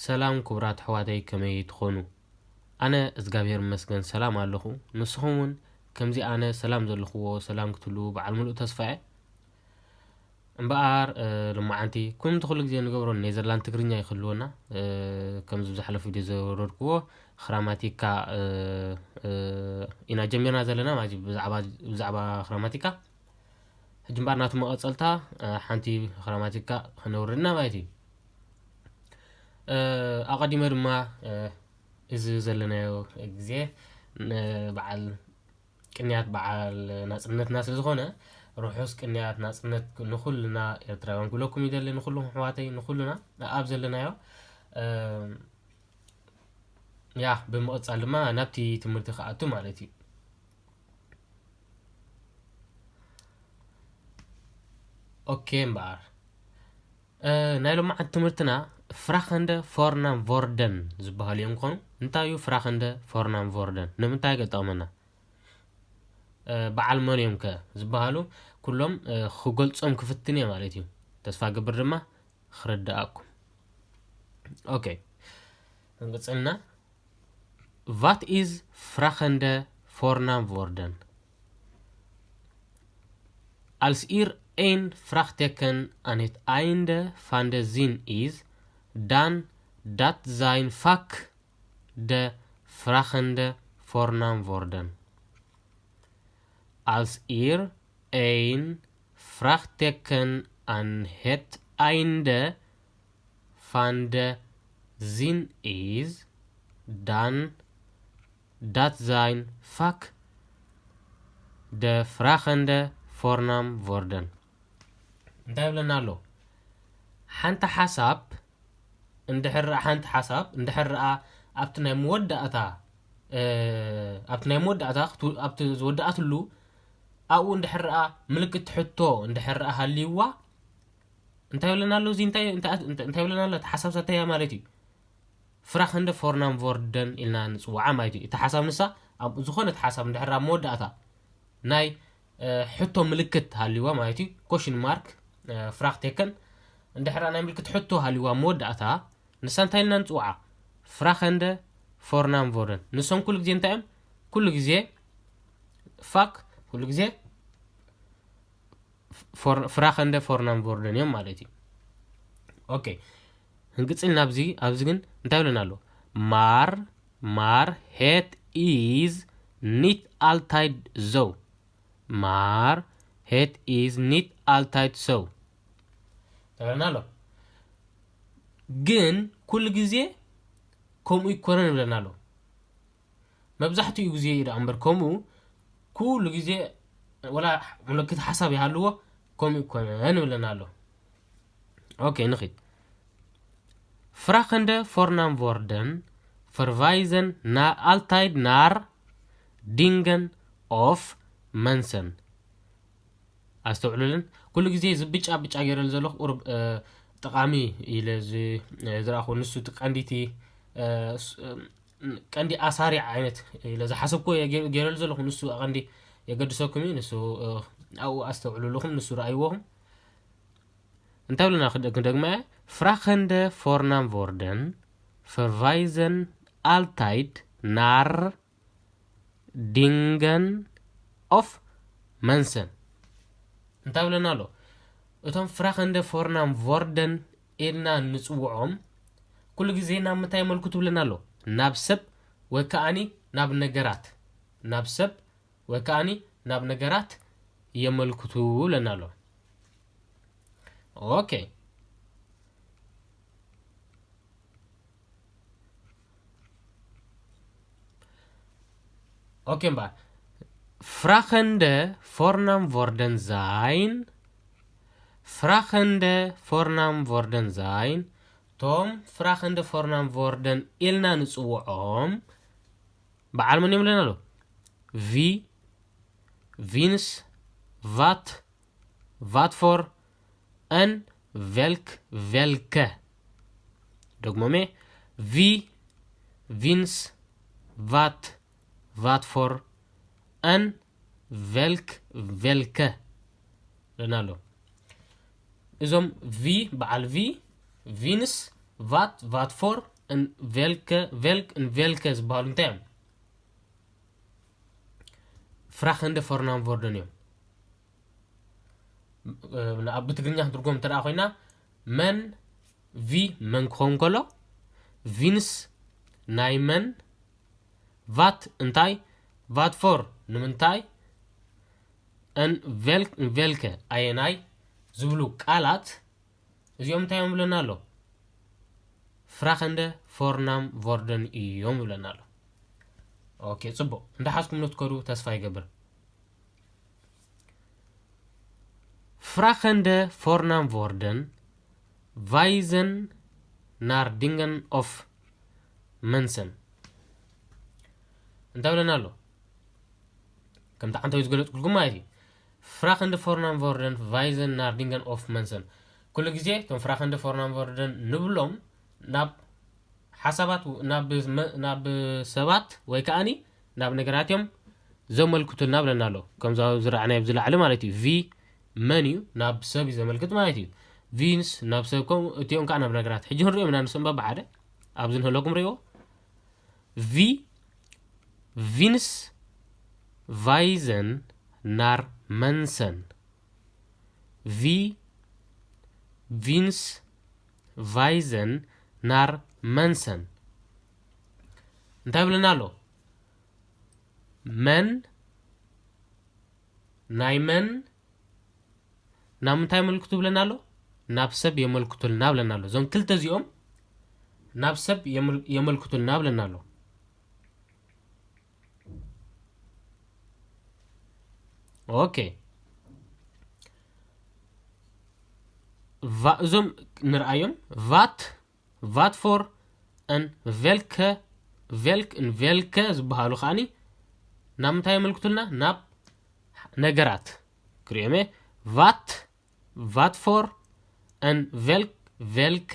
ሰላም ክቡራት ኣሕዋተይ፣ ከመይ ትኾኑ? ኣነ እግዚኣብሔር ይመስገን ሰላም ኣለኹ። ንስኹም እውን ከምዚ ኣነ ሰላም ዘለኽዎ ሰላም ክትህልዉ በዓል ምሉእ ተስፋ እየ። እምበኣር፣ እ፣ ሎማዓንቲ ከምቲ ኩሉ ግዜ ንገብሮ ኔዘርላንድ ትግርኛ ይክህልወና። እ፣ ከምዚ ብዝሓለፉ ቪድዮ ዘወረድክዎ ኽራማቲካ፣ እ፣ እ፣ ኢና ጀሚርና ዘለና ማለት እዩ። ብዛዕባ፣ ብዛዕባ ኽራማቲካ። ሕጂ እምበኣር ናቱ መቐጸልታ፣ እ፣ ሓንቲ ኽራማቲካ ክነውርድና ማለት እዩ። እ፣ ኣቐዲመ ድማ፣ እ፣ እዚ ዘለናዮ ግዜ ን-፣ በዓል ቅንያት በዓል ናጽነትና ስለ ዝኾነ፣ ርሑስ ቅንያት ናጽነት ንኹልና ኤርትራውያን ክብለኩም ይደሊ፣ ንኹሎም ኣሕዋተይ፣ ንኹልና ኣብ ዘለናዮ። እ፣ ያ፣ ብምቕጻል ድማ ናብቲ ትምህርቲ ክኣቱ ማለት እዩ። ኦኬ እምበኣር፣ እ፣ ናይ ሎማዓንቲ ትምህርትና ፍራኸንደ ፎርናም ቮርደን ዝበሃሉ እዮም ክኾኑ። እንታይ እዩ ፍራኸንደ ፎርናም ቮርደን? ንምንታይ ይጠቕመና? እ፣ በዓል መን እዮም ከ ዝበሃሉ? ኩሎም፣ እ፣ ክገልጾም ክፍትን እየ ማለት እዩ። ተስፋ ገብር ድማ ክርድኣኩም። ኦኬ፣ ክንቅጽልና። Wat is fragende voornaamwoorden? Als er een vraagteken aan het einde van de zin is, dan dat zijn vaak de fragende voornaamwoorden. Als er een vraagteken aan het einde van de zin is, dan dat zijn vaak de vragende voornaamwoorden. እንታይ ይብለና ኣሎ? ሓንቲ ሓሳብ እንድሕር ረኣ፣ ሓንቲ ሓሳብ እንድሕር ረኣ ኣብቲ ናይ መወዳእታ፣ እ፣ ኣብቲ ናይ መወዳእታ ክቱ-፣ ኣብቲ ዝወዳእትሉ ኣብኡ እንድሕር ረኣ ምልክት ሕቶ እንድሕር ረኣ ሃልይዋ፣ እንታይ ይብለና ኣሎ? እዚ እንታይ፣ እንታይ፣ እንታይ፣ እንታይ ይብለና ኣሎ? እቲ ሓሳብ ሳተያ ማለት እዩ። ፍራኸንደ ፎርናም ቮርደን ኢልና ንጽውዓ ማለት እዩ። እቲ ሓሳብ ንሳ፣ ኣብ ዝኾነ እቲ ሓሳብ እንድሕር ኣብ መወዳእታ ናይ፣ እ፣ ሕቶ ምልክት ሃልይዋ ማለት እዩ። ኮሽን ማርክ፣ እ፣ ፍራክ ቴከን፣ እንድሕር ናይ ምልክት ሕቶ ሃልይዋ ኣብ መወዳእታ፣ ንሳ እንታይ ኢልና ንጽውዓ? ፍራኸንደ ፎርናም ቮርደን። ንሶም ኩሉ ግዜ እንታይ እዮም? ኩሉ ግዜ ፋክ፣ ኩሉ ግዜ ፎር-፣ ፍራኸንደ ፎርናም ቮርደን እዮም ማለት እዩ። ኦኬ፣ ህንቅጽል ናብዚ፣ ኣብዚ ግን እንታይ ይብለና ኣሎ? ማር፣ ማር ሄት ኢዝ ኒት ኣልታይድ ዘው። ማር ሄት ኢዝ ኒት ኣልታይድ ሰው። ይብለና ኣሎ። ግን ኩሉ ግዜ ከምኡ ይኮነን ይብለና ኣሎ። መብዛሕትኡ ግዜ እዩ ደኣ እምበር ከምኡ ኩሉ ግዜ ወላ ምልክት ሓሳብ ይሃልዎ ከምኡ ይኮነን ይብለና ኣሎ። ኦኬ፣ ንኺድ። Vragende voornaamwoorden verwijzen na altijd naar dingen of mensen. ኣስተውዕሉልን፣ ኩሉ ግዜ እዚ ብጫ ብጫ ገይረሉ ዘለኹ ቁሩብ፣ እ፣ ጠቓሚ ኢለ ዝ-፣ እ፣ ዝረኣኹ ንሱ እቲ ቀንዲቲ፣ እ፣ ስ-፣ እ፣ ቀንዲ ኣሳሪ ዓይነት ኢለ ዝሓሰብኩ እየ ገ-፣ ገይረሉ ዘለኹ። ንሱ ቀንዲ የገድሰኩም እዩ። ንሱ፣ እ፣ ኣብኡ ኣስተውዕሉልኹም፣ ንሱ ረኣይዎኹም። እንታይ ብለና ክደ-፣ ክደግማ እየ? Vragende voornaamwoorden verwijzen altijd naar dingen of mensen. እንታይ ብለና ኣሎ? እቶም ፍራኸንደ ፎርናም ቮርደን ኢልና ንጽውዖም ኩሉ ግዜ ናብ ምንታይ የመልክቱ ብለና ኣሎ? ናብ ሰብ ወይ ከኣኒ ናብ ነገራት። ናብ ሰብ ወይ ከኣኒ ናብ ነገራት የመልክቱ ብለና ኣሎ። ኦኬ። ኦኬ እምበኣር። Vragende voornaamwoorden zijn. Vragende voornaamwoorden zijn. እቶም ፍራኸንደ ፎርናም ቮርደን ኢልና ንጽውዖም በዓል መን እዮም ኢለና ኣሎ? Wie, wiens, wat, wat voor en welk, welke. ደግሞሜ፣ wie, wiens, wat, wat voor en welk, welke. ለና ኣሎ። እዞም ቪ፣ በዓል ቪ፣ ቪንስ፣ ቫት፣ ቫት ፎር፣ ን ቬልከ፣ ቬልክ ን ቬልከ ዝበሃሉ እንታይ እዮም? ፍራኸንደ ፎርናም ቮርደን እዮም። እ፣ ኣብ ብትግርኛ ክትርጎም እንተ ደኣ ኮይና፣ መን፣ ቪ መን ክኸውን ከሎ፣ ቪንስ ናይ መን፣ ቫት እንታይ፣ ቫት ፎር ንምንታይ፣ ን ቬልክ፣ ን ቬልከ ኣየናይ ዝብሉ ቃላት እዚኦም እንታይ እዮም ብለና ኣሎ? ፍራኸንደ ፎርናም ቮርደን እዮም ብለና ኣሎ። ኦኬ፣ ጽቡቕ። እንዳሓዝኩም ንትከዱ ተስፋ ይገብር። ፍራኸንደ ፎርናም ቮርደን ቫይዘን ናር ዲንገን ኦፍ መንሰን እንታይ ብለና ኣሎ? ከምቲ ዓንተዊ ዝገለጽኩልኩም ማለት እዩ። ፍራኸንደ ፎርናም ቮርደን ቫይዘን ናር ዲንገን ኦፍ መንሰን። ኩሉ ግዜ እቶም ፍራኸንደ ፎርናም ቮርደን ንብሎም ናብ ሓሳባት፣ ናብ መ-፣ ናብ ሰባት ወይ ከኣኒ ናብ ነገራት እዮም ዘመልክቱልና ብለና ኣሎ። ከምዛ ዝረኣናዮ ኣብዚ ላዕሊ ማለት እዩ። ቪ መን እዩ? ናብ ሰብ እዩ ዘመልክት ማለት እዩ። ቪንስ ናብ ሰብ፣ ከምኡ እቲኦም ከኣ ናብ ነገራት። ሕጂ ክንሪኦም ኢና ንሶም በብሓደ። ኣብዚ ንህለኩም ርእይዎ። ቪ፣ ቪንስ ቫይዘን ናር መንሰን። ቪ፣ ቪንስ ቫይዘን ናር መንሰን። እንታይ ብለና ኣሎ? መን፣ ናይ መን፣ ናብ ምንታይ የመልክቱ ብለና ኣሎ? ናብ ሰብ የመልክቱልና ብለና ኣሎ። እዞም ክልተ እዚኦም ናብ ሰብ የመል-፣ የመልክቱልና ብለና ኣሎ። ኦኬ። ቫ-፣ እዞም ንርኣዮም። ቫት፣ ቫት ፎር ን ቬልከ፣ ቬልክ ን ቬልከ ዝበሃሉ ከኣኒ ናብ ምንታይ የመልክቱልና? ናብ ነገራት። ክሪኦሜ ቫት፣ ቫት ፎር ን ቬልክ፣ ቬልከ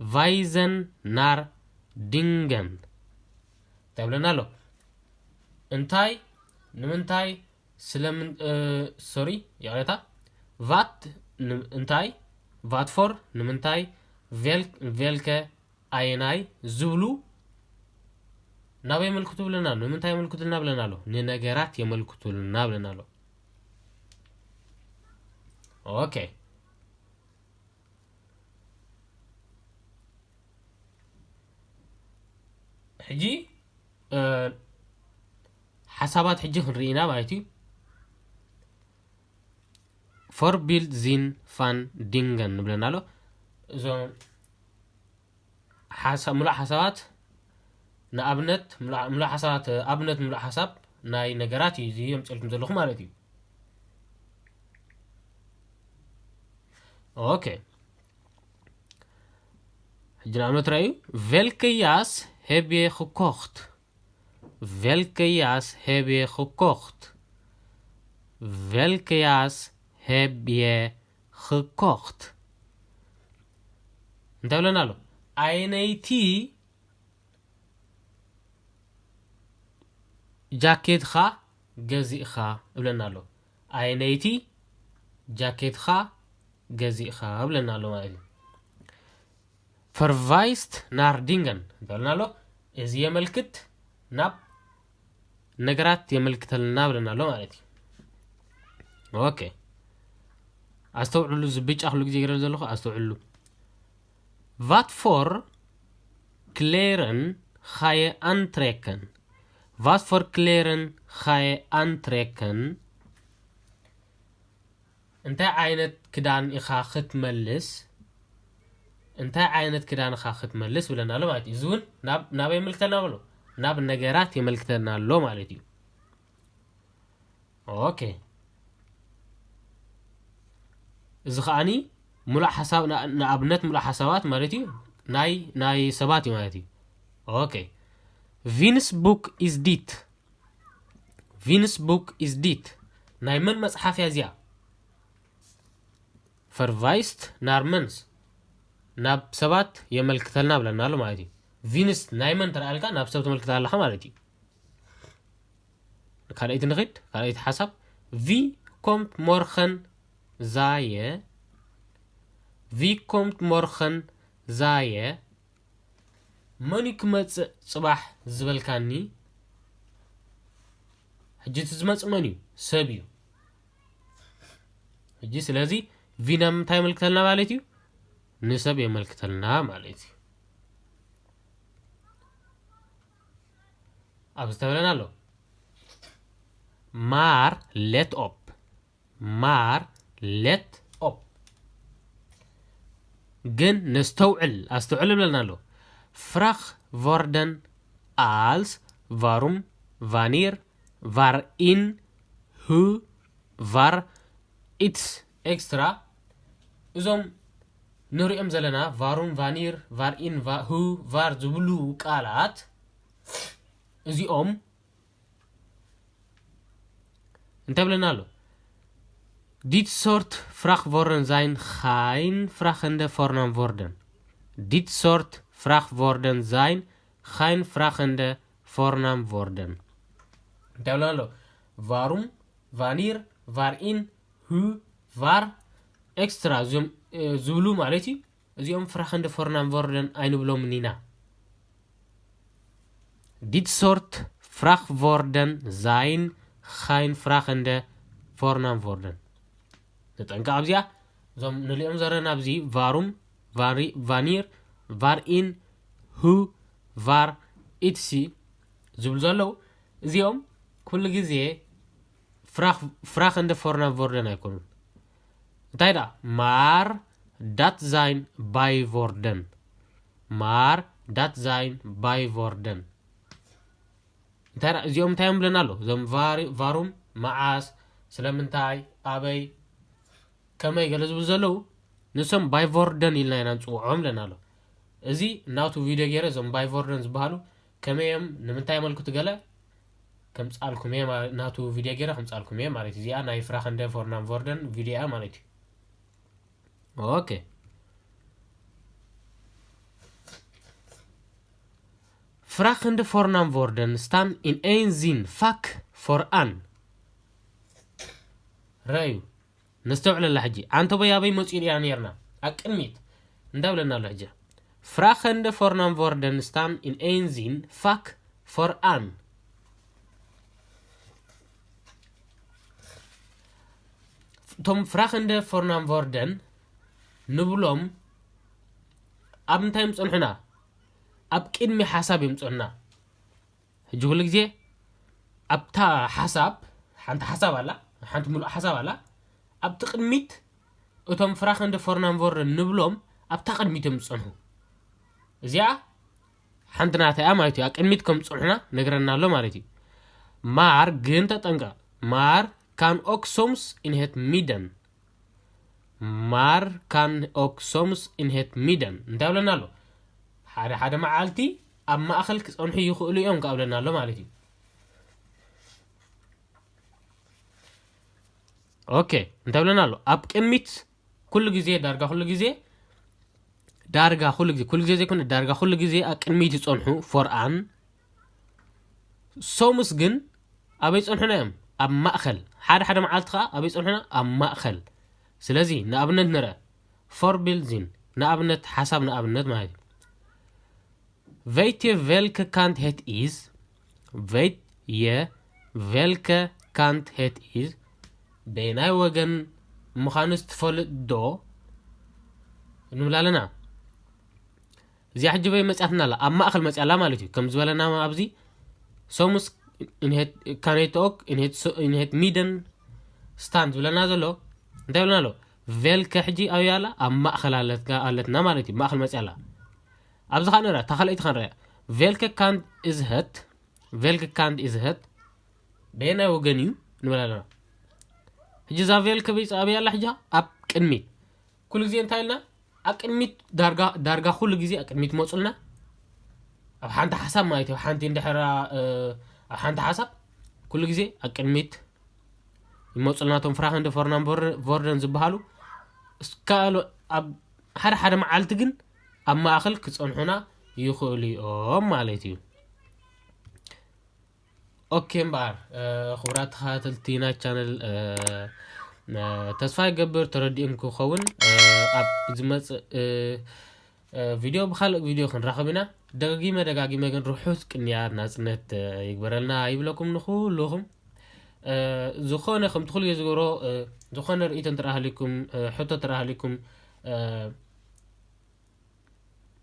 ቫይዘን ናር ዲንገን እንታይ ብለና ኣሎ? እንታይ፣ ንምንታይ፣ ስለምን፣ እ፣ ሶሪ፣ ይቕሬታ። ቫት ን-፣ እንታይ፣ ቫት ፎር ንምንታይ፣ ቬልክ፣ ቬልከ ኣየናይ ዝብሉ ናበይ የመልክቱ ብለና ኣሎ? ንምንታይ የመልክቱልና ብለና ኣሎ? ንነገራት የመልክቱልና ብለና ኣሎ። ኦኬ። ሕጂ፣ እ፣ ሓሳባት ሕጂ ክንርኢ ኢና ማለት እዩ። ፎርቢልድ ዚን ፋን ዲንገን ንብለና ኣሎ። እዞም ሓሳ-፣ ምሉእ ሓሳባት ንኣብነት፣ ምሉእ፣ ምሉእ ሓሳባት፣ ኣብነት ምሉእ ሓሳብ ናይ ነገራት እዩ እዚ የምፅልኩም ዘለኹ ማለት እዩ። ኦኬ። ሕጂ ንኣብነት ራእዩ፣ ቬልከያስ ሄብየ ክኮኽት። ቬልከያስ ሄብየ ክኮኽት። ቬልከያስ ሄብየ ክኮኽት። እንታይ ብለና ኣሎ? ኣይነይቲ ጃኬትኻ ገዚእኻ እብለና ኣሎ። ኣይነይቲ ጃኬትኻ ገዚእኻ እብለና ኣሎ ማለት እዩ። ፈርቫይስት ናር ዲንገን እንተበልና ኣሎ፣ እዚ የመልክት ናብ ነገራት የመልክተልና ብለና ኣሎ ማለት እዩ። ኦኬ፣ ኣስተውዕሉ፣ እዚ ብጫ ኩሉ ግዜ ይረአ ዘለኹ ኣስተውዕሉ። ቫት ፎር ክሌረን ኻየ ኣንትሬከን። ቫት ፎር ክሌረን ኻየ ኣንትሬከን። እንታይ ዓይነት ክዳን ኢኻ ክትመልስ? እንታይ ዓይነት ክዳን ኢኻ ክትመልስ ብለና ኣሎ ማለት እዩ። እዚ እውን ናብ፣ ናበይ የመልክተና ኣሎ? ናብ ነገራት የመልክተና ኣሎ ማለት እዩ። ኦኬ። እዚ ከኣኒ ሙሉእ ሓሳብ፣ ና-፣ ንኣብነት ሙሉእ ሓሳባት ማለት እዩ። ናይ፣ ናይ ሰባት እዩ ማለት እዩ። ኦኬ። ቪንስ ቡክ ኢዝ ዲት። ቪንስ ቡክ ኢዝ ዲት። ናይ መን መጽሓፍ እያ እዚኣ? ፈርቫይስት ናር መንስ፣ ናብ ሰባት የመልክተልና ብለና ኣሎ ማለት እዩ። ቪንስ ናይ መን ተረኣልካ ናብ ሰብ ተመልክተ ኣለኻ ማለት እዩ። ካልኣይቲ ንኺድ፣ ካልኣይቲ ሓሳብ። ቪ ኮምት ሞርኸን ዛየ፣ ቪ ኮምት ሞርኸን ዛየ፣ መን እዩ ክመጽእ ጽባሕ ዝበልካኒ? ሕጂ እቲ ዝመጽእ መን እዩ? ሰብ እዩ። ሕጂ ስለዚ ቪ ንምንታይ የመልክተልና ማለት እዩ? ንሰብ የመልክተልና ማለት እዩ። ኣብዚ ተብለና ኣሎ። ማር ሌት ኦፕ። ማር ሌት ኦፕ። ግን ነስተውዕል፣ ኣስተውዕል ብለና ኣሎ። ፍራኽ ቮርደን ኣልስ ቫሩም ቫኒር ቫር ኢን ሁ ቫር ኢትስ ኤክስትራ። እዞም ንሪኦም ዘለና ቫሩም ቫኒር ቫር ኢን ሁ ቫር ዝብሉ ቃላት እዚኦም እንታይ ብለና ኣሎ? ዲት ሶርት ፍራኽ ቮርደን ዛይን ኻይን ፍራኸንደ ፎርናም ቮርደን። ዲት ሶርት ፍራኽ ቮርደን ዛይን ኻይን ፍራኸንደ ፎርናም ቮርደን። እንታይ ብለና ኣሎ? ቫሩም ቫኒር ቫር ኢን ሁ ቫር ኤክስትራ እዚኦም ዝብሉ ማለት እዩ። እዚኦም ፍራኸንደ ፎርናም ቮርደን ኣይንብሎምን ኢና። ዲት ሶርት ፍራኽ ቮርደን ዛይን ኻይን ፍራኸንደ ፎርናም ቮርደን። ንጠንቀቕ ኣብዚኣ። እዞም ንሪኦም ዘለና ኣብዚ ቫሩም ቫኒር ቫር ኢን ሁ ቫር ኢትሲ ዝብሉ ዘለዉ እዚኦም ኩሉ ግዜ ፍራኸንደ ፎርናም ቮርደን ኣይኮኑን። እንታይ ደኣ ማር ዳት ዛይን ባይ ቮርደን። ማር ዳት ዛይን ባይ ቮርደን። እንታይ ደኣ እዚኦም እንታይ እዮም ብለና ኣሎ? እዞም ቫሩም መዓስ፣ ስለምንታይ፣ ኣበይ፣ ከመይ ገለ ዝብሉ ዘለዉ ንሶም ባይ ቮርደን ኢልና ኢና ንፅውዖም ብለና ኣሎ። እዚ ናቱ ቪድዮ ገይረ እዞም ባይ ቮርደን ዝበሃሉ ከመይ እዮም ንምንታይ የመልክቱ ገለ ከምፃልኩም እየ ናቱ ቪድዮ ገይረ ከምፃልኩም እየ ማለት እዩ። እዚኣ ናይ ፍራኸንደ ፎርናም ቮርደን ቪድዮ እያ ማለት እዩ። ኦኬ። ፍራኸንደ ፎርናም ቮርደን ስታን ኢን ኤን ዚን ፋክ ፎር ኣን ረዩ ነስተውዕለላ ሕጂ ኣንተ በይ ኣበይ መፂኡ ያ ነርና ኣብ ቅድሚት እንታይ ብለና ኣሎ ሕጂ ፍራኸንደ ፎርናም ቮርደን ስታን ኢን ኤን ዚን ፋክ ፎር ኣን እቶም ፍራኸንደ ፎርናም ቮርደን ንብሎም ኣብ እንታይ ምፅንሑና ኣብ ቅድሚ ሓሳብ እዮም ፅንሑና ሕጂ ኩሉ ግዜ ኣብታ ሓሳብ ሓንቲ ሓሳብ ኣላ ሓንቲ ምሉእ ሓሳብ ኣላ ኣብቲ ቅድሚት እቶም ፍራኸንደ ፎርናም ቮርደን ንብሎም ኣብታ ቅድሚት እዮም ዝፀንሑ እዚኣ ሓንቲ ናታ እያ ማለት እዩ ኣብ ቅድሚት ከም ዝፀንሑና ነግረና ኣሎ ማለት እዩ ማር ግን ተጠንቀቕ ማር ካን ኦክ ሶምስ ኢንሄት ሚደን ማር ካን ኦክ ሶምስ ኢንሄት ሚደን እንታይ ብለና ኣሎ ሓደ ሓደ መዓልቲ ኣብ ማእኸል ክፀንሑ ይኽእሉ እዮም ከብለና ኣሎ ማለት እዩ ኦኬ እንታይ ብለና ኣሎ ኣብ ቅድሚት ኩሉ ግዜ ዳርጋ ኩሉ ግዜ ዳርጋ ኩሉ ግዜ ኩሉ ግዜ ዘይኮነ ዳርጋ ኩሉ ግዜ ኣብ ቅድሚት ይፀንሑ ፎርኣን ሶምስ ግን ኣበይ ፀንሑና እዮም ኣብ ማእኸል ሓደ ሓደ መዓልቲ ከዓ ኣበይ ፀንሑና ኣብ ማእኸል ስለዚ ንኣብነት ንረ ፎርቢልዚን ንኣብነት ሓሳብ ንኣብነት ማለት እዩ ቨይት የ ቬልከ ካንት ሄት ኢዝ ቨይት የ ቬልከ ካንት ሄት ኢዝ በየናይ ወገን ምዃኑስ ትፈልጥ ዶ ንብል ኣለና እዚኣ ሕጂ በይ መፅያትና ኣላ ኣብ ማእኸል መፅያ ኣላ ማለት እዩ ከም ዝበለና ኣብዚ ሶሙስ ካኔትኦክ ኢንሄት ሚደን ስታን ዝብለና ዘሎ እንታይ ብለና ኣሎ ቬልከ ሕጂ ኣበይ ኣላ ኣብ ማእኸል ኣለትና ማለት እዩ ማእኸል መፅያ ኣላ ኣብዚ ከዓ ንርኣ እታ ካልኣይቲ ከንርያ ቬልከ ካንት እዝሀት ቬልከ ካንት እዝሀት በየናይ ወገን እዩ ንብል ኣለና ሕጂ እዛ ቬልከ በይፃ ኣበይ ኣላ ሕጂ ኣብ ቅድሚት ኩሉ ግዜ እንታይ ኢልና ኣብ ቅድሚት ዳርጋ ዳርጋ ኩሉ ግዜ ኣብ ቅድሚት መፁልና ኣብ ሓንቲ ሓሳብ ማለት እዩ ሓንቲ እንድሕር ኣብ ሓንቲ ሓሳብ ኩሉ ግዜ ኣብ ቅድሚት ይመፁልና እቶም ፍራኸንደ ፎርናን ቮርደን ዝበሃሉ እስካሉ ኣብ ሓደ ሓደ መዓልቲ ግን ኣብ ማእኸል ክፀንሑና ይኽእሉ እዮም ማለት እዩ ኦኬ እምበኣር ክቡራት ተኸታተልቲ ናይ ቻነል ተስፋ ይገብር ተረዲኦም ክኸውን ኣብ ዝመፅእ ቪድዮ ብካልእ ቪድዮ ክንራኸብ ኢና። ደጋጊመ ደጋጊመ ግን ርሑስ ቅንያት ናጽነት ይግበረልና ይብለኩም ንኩልኹም። ዝኾነ ከምቲ ኩሉ ግዜ ዝገብሮ ዝኾነ ርእይቶ እንተ ሃሊኩም፣ ሕቶ እንተ ሃሊኩም፣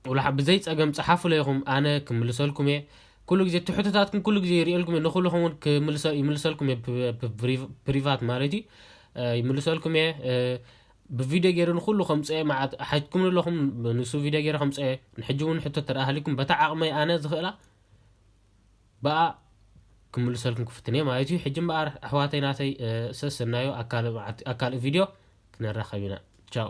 ወላ ብዘይ ጸገም ጸሓፉለ ኢኹም፣ ኣነ ክምልሰልኩም እየ። ኩሉ ግዜ እቲ ሕቶታትኩም ኩሉ ግዜ ይርእየልኩም እየ፣ ንኩልኹም እውን ክምልሰ ይምልሰልኩም እየ፣ ፕሪቫት ማለት እዩ። ይምልሰልኩም እየ። ብቪድዮ ገይሩ ንኩሉ ከምጽኤ መዓት ሓጅኩም ኣለኹም። ንሱ ቪድዮ ገይረ ከምጽኤ፣ ንሕጂ እውን ሕቶ ተደኣ ሃሊኩም በታ ዓቕመይ ኣነ ዝኽእላ ብኣ ክምልሰልኩም ክፍትን እየ ማለት እዩ። ሕጂ እምበኣር ኣሕዋተይ ናተይ፣ ሰሰናዩ ኣካል ቪድዮ ክነራኸብ ኢና። ቻው።